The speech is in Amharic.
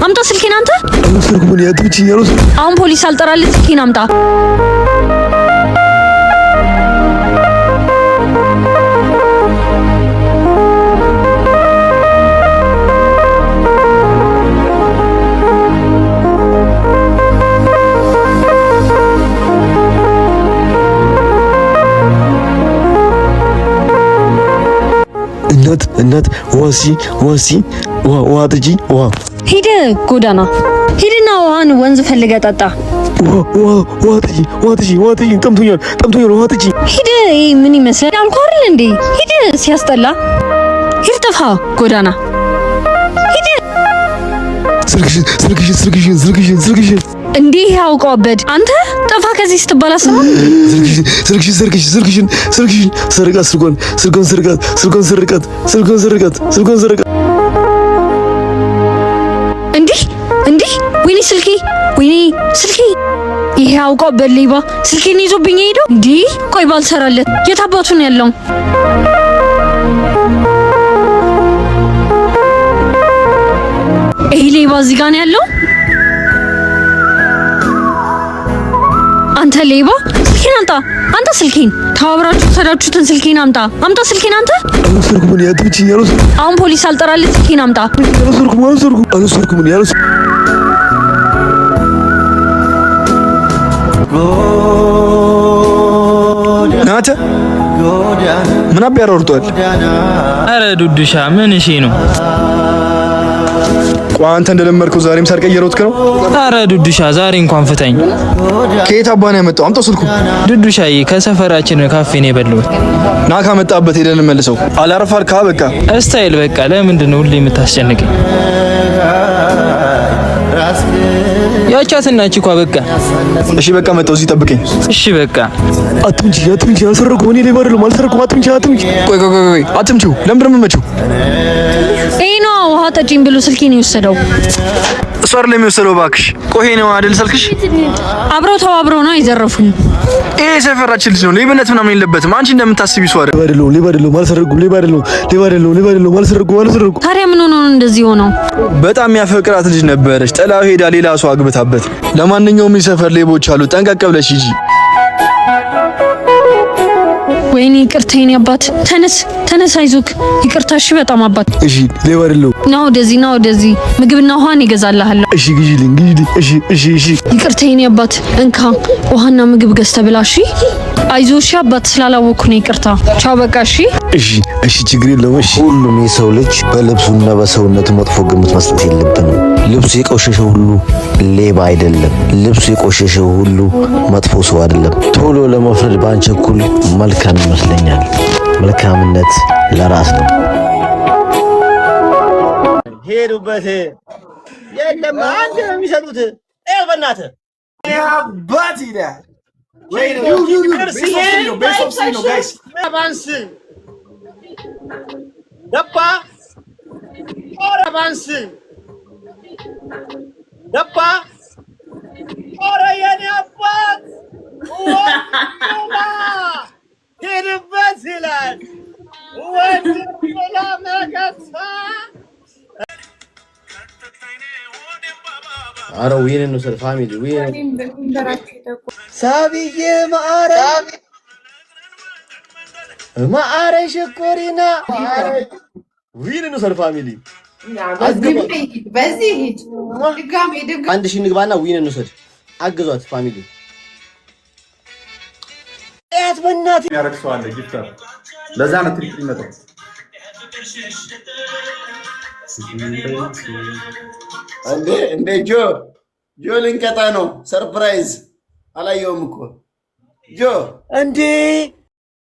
አምጣ ስልኬን አንተ። አልወሰድኩም እኔ፣ አትምጪኝ፣ አልወሰድኩም። አሁን ፖሊስ አልጠራልህ፣ ስልኬን አምጣ። እናት እናት፣ ውሃ ስጪኝ፣ ውሃ ስጪኝ፣ ውሃ ውሃ ጥጪኝ፣ ውሃ። ሂድ ጎዳና ሂድና ውሃን ወንዝ ፈልገህ ጠጣ። ውሃ ውሃ ውሃ ጥጪኝ፣ ውሃ ጥጪኝ፣ ውሃ ጥጪኝ፣ ጠምቶኛል፣ ጠምቶኛል፣ ውሃ ጥጪኝ። ሂድ። ይሄ ምን ይመስላል አልኩህ አይደል እንዴ? ሂድ፣ ሲያስጠላ። ሂድ፣ ጥፋ ጎዳና ሂድ። ስልክሽን ስልክሽን ስልክሽን ስልክሽን ስልክሽን። እንዲህ አውቀው አበድ አንተ ጥፋ ከዚህ ስትባል አሰማም። ስልክሽን ስልክሽን ስልክሽን ስልክሽን ስልክሽን ሰርቃት፣ ስልኳን ስልኳን ሰርቃት፣ ስልኳን ሰርቃት፣ ስልኳን ሰርቃት፣ ስልኳን ሰርቃት። እንዲህ እንዲህ፣ ወይኔ ስልኬ፣ ወይኔ ስልኬ። ይሄ አውቀው አበድ ሌባ ስልኬን ይዞብኝ ሄደው። እንዲህ ቆይ ባልሰራለት የት አባቱ ነው ያለው? ይሄ ሌባ እዚህ ጋር ነው ያለው። አንተ ሌባ ስልኬን አምጣ! አንተ ስልኬን ተባብራችሁ ወሰዳችሁትን ስልኬን አምጣ! አምጣ ስልኬን አንተ። አልወሰድኩም እኔ፣ አትምጪኝ፣ አልወሰድኩም። አሁን ፖሊስ አልጠራልህ፣ ስልኬን አምጣ። አልወሰድኩም፣ አልወሰድኩም፣ አልወሰድኩም እኔ አልወሰድኩም። ናተ ምን አብ ያሯሩጧል? አረ ዱዱሻ ምን እሺ ነው? ቆይ አንተ እንደለመድከው ዛሬም ሰርቀህ እየሮጥክ ነው? አረ ዱዱሻ ዛሬ እንኳን ፍታኝ። ከየት አባ ነው ያመጣው? አምጣው ስልኩ። ዱዱሻዬ ከሰፈራችን ካፌ ነው የበላሁት። ና ካመጣበት ሄደን መልሰው። አላረፋል ካ በቃ style በቃ። ለምንድን ነው ሁሌ የምታስጨንቀኝ? ያቻትና እቺ እኮ በቃ። እሺ በቃ መጣሁ፣ እዚህ ጠብቀኝ። እሺ በቃ። አትምጪ፣ አትምጪ፣ አልሰረኩም እኔ ሌባ አይደለሁም፣ አልሰረኩም። አትምጪ፣ አትምጪ። ቆይ ቆይ ቆይ ቆይ፣ አትምጪው። ለምንድን ነው የምመጪው? ይሄ ነው ውሃ ጠጪኝ ብሎ ስልኬን የወሰደው። እሱ አይደለም የሚወሰደው እባክሽ። ቆይ ይሄ ነው አይደል ስልክሽ? አብረው ተባብረው ነው የዘረፉኝ። ይሄ የሰፈራችን ልጅ ነው፣ ሌብነት ምናምን የለበትም። አንቺ እንደምታስቢ ሰው አይደለም። ሌባ አይደለሁም፣ ሌባ አይደለሁም፣ አልሰረኩም፣ ሌባ አይደለሁም፣ ሌባ አይደለሁም፣ ሌባ አይደለሁም፣ አልሰረኩም፣ አልሰረኩም። ታዲያ ምን ሆኖ ነው እንደዚህ ሆነው? በጣም የሚያፈቅራት ልጅ ነበረች። ጥላው ሄዳ ሌላ ሰው አግብታበት። ለማንኛውም የሰፈር ሌቦች አሉ፣ ጠንቀቅ ብለሽ ሂጂ። ወይኔ ይቅርታ የኔ አባት። ተነስ ተነስ፣ አይዞክ። ይቅርታ እሺ። በጣም አባት። እሺ ሌባ አይደለሁም። ና ወደዚህ፣ ና ወደዚህ። ምግብና ውሃን ይገዛልሃለሁ። እሺ ግዢልኝ፣ ግዢልኝ። እሺ እሺ እሺ። ይቅርታ የኔ አባት። እንካ ውሃና ምግብ ገዝተህ ብላ። እሺ አይዞህ። እሺ አባት፣ ስላላወቅኩ ነው ይቅርታ። ቻው በቃ። እሺ እሺ እሺ፣ ችግር የለውም። እሺ ሁሉም የሰው ልጅ በልብሱና በሰውነቱ መጥፎ ግምት መስጠት የለብንም። ልብሱ የቆሸሸ ሁሉ ሌባ አይደለም። ልብሱ የቆሸሸ ሁሉ መጥፎ ሰው አይደለም። ቶሎ ለመፍረድ ባንቸኩል መልካም ይመስለኛል። መልካምነት ለራስ ነው። ሄዱበት። የለም አንድ ነው የሚሰጡት። ይኸው በእናትህ አባት ይላል። ባንስ ገባ ኧረ ባንስ ገባ ኧረ የኔ አባት ወንድማ ሄድበት ይላል። ወንድም መከታ። አረ win እንውሰድ family win። ሳቢዬ ማረ ማረ ሽኮሪና win እንውሰድ family። በዚህ ሂድ ድጋሜ ድጋሜ። 1000 ንግባና win እንውሰድ። አግዟት family። እያት በእናትህ። የሚያደርግ ሰው አለ gifter። ለዛ ነው triple ይመጣው። እንዴ እንዴ፣ ጆ ጆ ልንቀጣ ነው። Surprise አላየውም እኮ ጆ። እንዴ።